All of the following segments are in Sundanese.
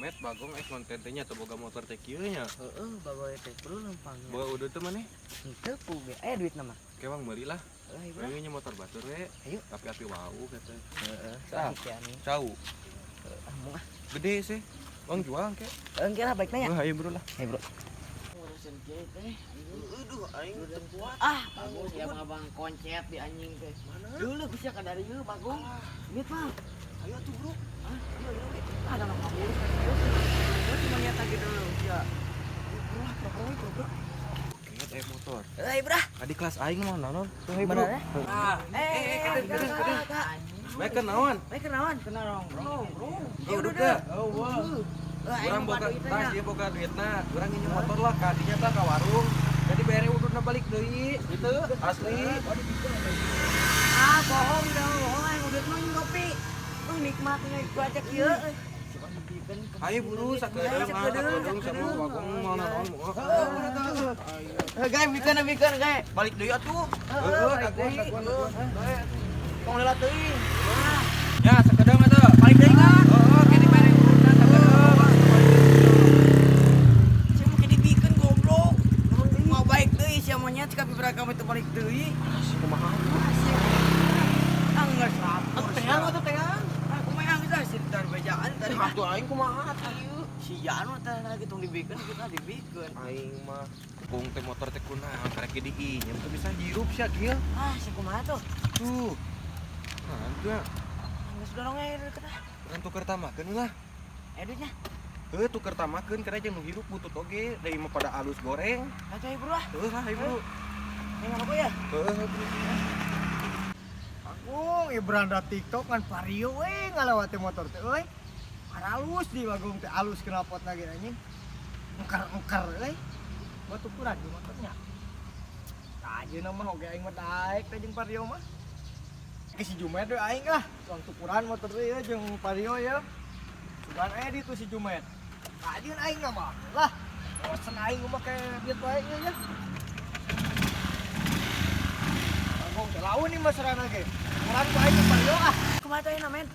Jumet Bagong eh konten teh nya teu boga motor teh kieu nya. Heeh, bawa teh bro lempang. Boga udah teu maneh? Henteu ku ge aya duit nama. Kewang meuli lah. Heeh, bro. Ayo nya motor batur we. Ayo. Tapi api wau kata. Heeh, Ah. nih. Cau. Ah, mung ah. Gede sih. Bang jual ke. Engke lah baik nanya. Wah, ayo bro lah. Ayo bro. Ngurusin kieu teh. Aduh, aing teu kuat. Ah, bagus ya abang koncet di anjing teh. Mana? Dulu bisa ka dari ieu Bagong. Duit mah. Ayo tuh bro. Ah, ayo ayo. Ah, ada kabur. Gua cuma niat lagi dulu ya. Bro lah, bro, bro, bro. Kayaknya aya motor. Heuh, bro. Adik kelas aing mah naon? Tuh, ayo bro. Bener ya? Ah, Eh, Baik kenaon? Baik kenaon? Kena rongrong, bro. Iya udah dah. Oh, wah. Urang boga tas ieu boga duitna. Urang nginjem motor lah ka dinya tah ka warung. Jadi bere ududna balik deui gitu asli. Ah, bohong dah, bohong aing udut mah ngopi. Nikmatnya gua aja kieu. Ayo buru sakedeung ah sakedeung sama Bagong mau naon mau. Eh, gae bikeun bikeun gae. Balik deui atuh. Heeh, daguan daguan daguan. Tong lila teuing. Ya sakedeung atuh. Balik deui kan. Heeh, kini bere ududna sakedeung. Sia mah dibikeun goblok. Mau baik deui sia mah nya cik kamu itu balik deui. Kumaha? Ah, geus lapor. Teang atuh teang. Ah, kumaha geus ah si tar bejaan tadi. Atuh aing kumaha atuh ieu? Si Janu teh lagi tong dibikeun kita dibikeun. Aing mah kung teh motor teh kunaon karek diinjem teu bisa hirup sia kieu. Ah, si kumaha tuh? Tuh. Nah, tuh. Geus dorong we deket ah. Urang tuker tamakeun lah. Eh duitnya. Heuh, tuker tamakeun karena jeung nu hirup butut oge, deui mah pada alus goreng. Atuh ayo bro ah. Heuh lah ayo bro. Ayo ngarokok ya. Heuh, heuh, bro. Bagong, ieu beranda TikTok ngan vario we ngalewati motor teh euy. Alus di Bagong teh alus knalpotna ge anjing. Engkar-engkar euy. Batu kurang di motornya. Kajeuna mah oge aing mah daek teh jeung vario mah. Ke si Jumet we aing ah, tuang tukuran motor teh ieu jeung vario ieu. Sugan aya di tuh si Jumet. Kajeun aing mah lah. Bosen aing mah make duit wae ieu ya. Bagong teh laun nih mah serana ge. Urang ku aing vario ah. Kumaha tuh ayeuna men?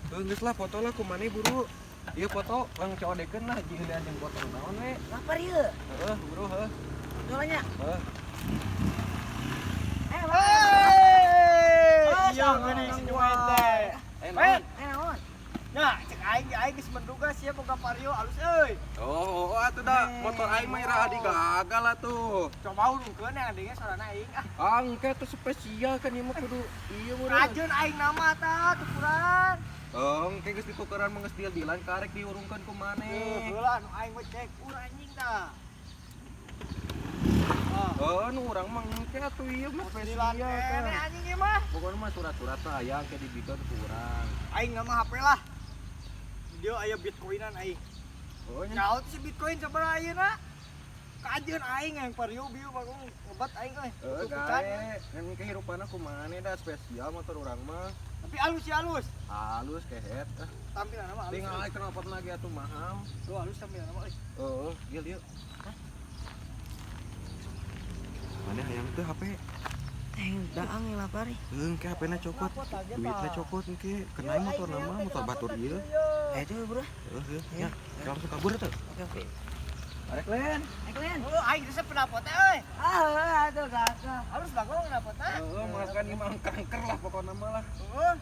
Heuh, geus lah foto lah ku maneh buru. Ieu foto urang codekeun lah jeung jeung foto naon we. Lapar ieu. Heuh, buru heuh. Dolanya. Heuh. Eh, Hei, Oh, iya sama. geuning si Jumet teh. Eh, Men, naon? Eh naon? nah, cek aing aing geus menduga sia boga vario alus euy. Oh, oh, atuh da motor aing mah ira adi gagal atuh. Coba urungkeun yang adingnya sorana aing ah. Angke tuh spesial kan ieu mah kudu ieu meureun. Rajeun aing nama tah tukuran. Engke geus ditukeran mah geus deal-dealan karek diurungkeun ku maneh. Heula anu aing mah cek ur anjing tah. Ah, Oh, nu urang mah engke atuh ieu mah dealan spesial keneh kan. anjing ieu mah. Pokoknya mah surat-surat mah aya engke dibikeun ku urang. Aing nama HP lah. Dia aya bitcoinan aing. Oh, nya. Nyaut si bitcoin sabaraha ayeuna? Kajeun aing yang vario bieu bagong obat aing euy. Heeh, Tuh, pican. gae. Kan kehirupanna ku maneh da spesial motor urang mah. Tapi alus ya alus. Halus kehet. Ah, Tampilan mah alus. tinggal aing knalpot lagi atuh maham. Tuh alus tampilan mah euy. Heeh, ieu ieu. Mana hayang teu HP? Eh, daang yang lapar ih. Heuh, engke HP-na cokot. Duitna cokot engke. Kenain motor nama motor batur ieu. Eh tuh bro. Heeh, heuh, ya. Langsung kabur tuh. Oke oke. Arek len. Eh kalian. Oh, aing resep knalpotna euy. Ah, aduh gagal. Halus bagong knalpotna. Heeh, makan ieu mah angker lah pokokna mah lah. Heeh.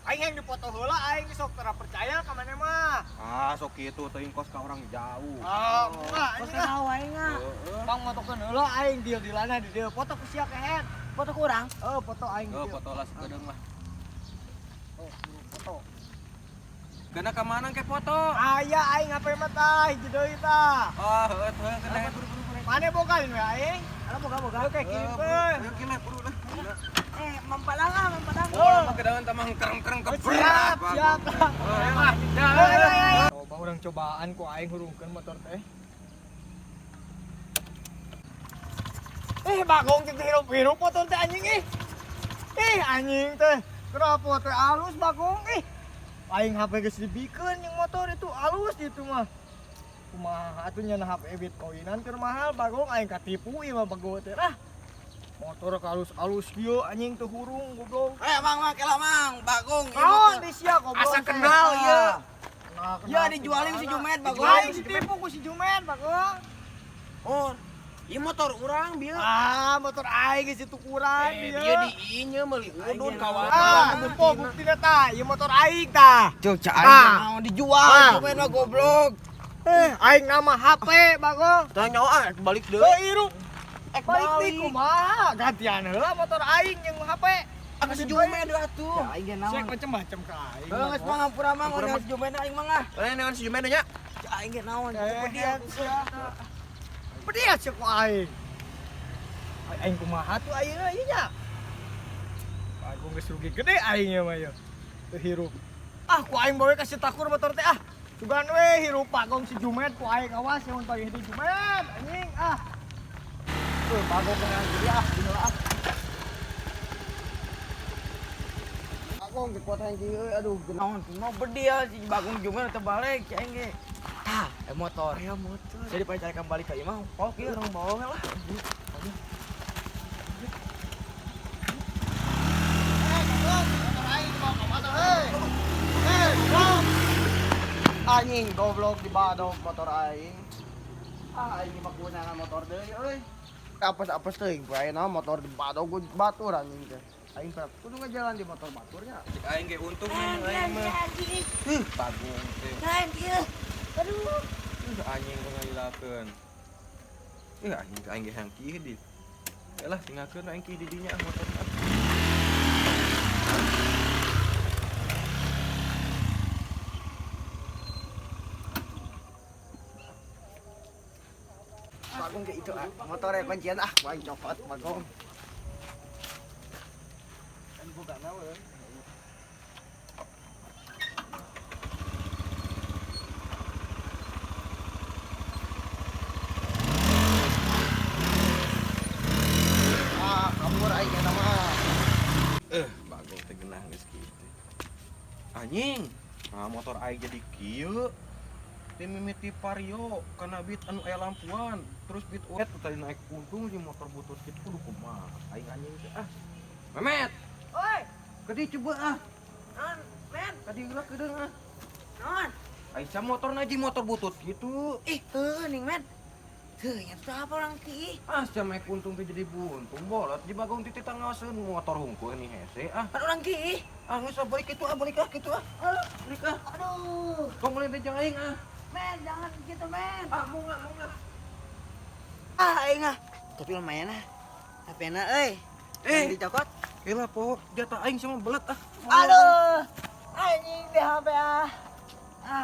Aing yang dipoto heula aing sok teu percaya ka maneh mah. Ah, sok kitu teuing kos ka orang jauh. Ah, enggak Kos anjing ah. tahu aing ah. Heeh. Bang motokeun heula aing deal-dealana di dieu. Foto ku sia kehet. Foto kurang. Oh, foto aing di Oh, dieu. foto lah sakedeung lah. Oh, buru foto. Kena ka mana ke foto? Aya aing HP mah tah hiji deui tah. Ah, heuh heuh kena. Mane boga we aing? Halo boga boga. Oke, kirimkeun. Ayo kila buru lah. Eh, mempalang ah, mempalang. Oh, mah kedangan tamang kereng-kereng Oh, keberat. siap, siap lah. Oh, ya lah. Ya. Ayo, ayo, ayo. Coba urang cobaan ku aing hurungkeun motor teh. Eh, bagong teh hirup-hirup motor teh anjing ih. Ih, anjing teh. Kenapa teh alus bagong ih. Aing HP geus dibikeun jeung motor itu alus itu mah. Kumaha atuh nya HP bitcoinan keur mahal bagong aing katipu ieu mah bagong teh lah. Motor alus-alus kieu anjing teu hurung goblok. Eh, mang mang kela mang, Bagong. Naon di sia goblok. Asa kenal ieu. Kenal Ya dijualin si Jumet Bagong. Aing ditipu ku si Jumet Bagong. Oh. Ieu motor urang bieu. Ah, motor aing geus ditukuran Eh, bieu. bieu diinye meuli udud kawan. Ah, tempo buktina tah, ieu motor aing tah. Cuk, cak Ah. aing naon dijual Ah. Jumet mah goblok. Eh, aing nama HP Bagong. Tah nyawa ah balik deui. Teu hirup. Ek Balik deui kumaha? Gantian heula motor aing jeung HP. Ah, si Jumet atuh. Aing ge naon. Siak macem-macem ka aing. Heuh, geus mah ngampura mah ngon si Jumet aing mah ah. Lain dengan si Jumet nya. Cek aing ge naon. Eh, Dia Pedih sia ku aing. Aing kumaha tuh ayeuna ieu nya? Aku geus rugi gede aing ieu mah ieu. Teu hirup. Ah, ku aing bawe ka si takur motor teh ah. Sugan we hirup Bagong si Jumet ku aing awas yang pagi di Jumet anjing ah. Tuh Bagong kena gede ah dina ah. Bagong di kota yang kieu aduh naon mau bedil si Bagong Jumet teu balik cek aing ge. Tah, motor. Aya motor. Jadi paling carikan balik ka ieu mah. Pok ieu orang bawa lah. Eh, Bagong, motor aing dibawa ka mana heuy? Eh, Bagong. Anjing goblok di badog motor aing. Ah, aing mah kunaon motor deui euy. Apes-apes teuing poe ayeuna motor di badog ku batur anjing teh. Aing pernah kudu ngajalan di motor baturnya. Cek aing ge untung aing mah. Heuh, Bagong teh. Aduh. Anjing kau ngajilakeun. Ih, anjing aing ge hayang kieu di. Yalah tinggalkeun aing kieu di dinya ah motorna. Bagong ke itu ah. Motornya kuncian ah, ku aing copot Bagong. Kan buka naon. Ah, kabur aing eta mah. Bagong teh geunah geus kieu. Anjing, nah motor aing jadi kieu. Teh mimiti vario kana bit anu aya lampuan, terus bit uet tadi naik untung di motor butut kitu kudu kumaha aing anjing teh ah. Memet, Oi, kadi coba ah. naon, men? Kadi geura kedeung ah. Naon? Aing sa motorna jeung motor butut kitu. Ih, heuh ning men. Heuh, nya teh apa orang ki? Ah, sia naik untung teh jadi buntung bolot di Bagong teh tangaseun motor hungkul nih hese ah. Kan orang ki. Ah, geus ah, balik kitu ah, balik ah kitu ah. Balik ah. Aduh. Tong meuli teh jeung aing ah. Men, jangan gitu, men. Ah, mau nggak, mau nggak. Ah, aing ah. Tapi lumayan ah. HP-na euy. Eh. Yang dicokot. Elah po, jatah aing sama belet ah. Aduh. Anjing di HP ah. Ah.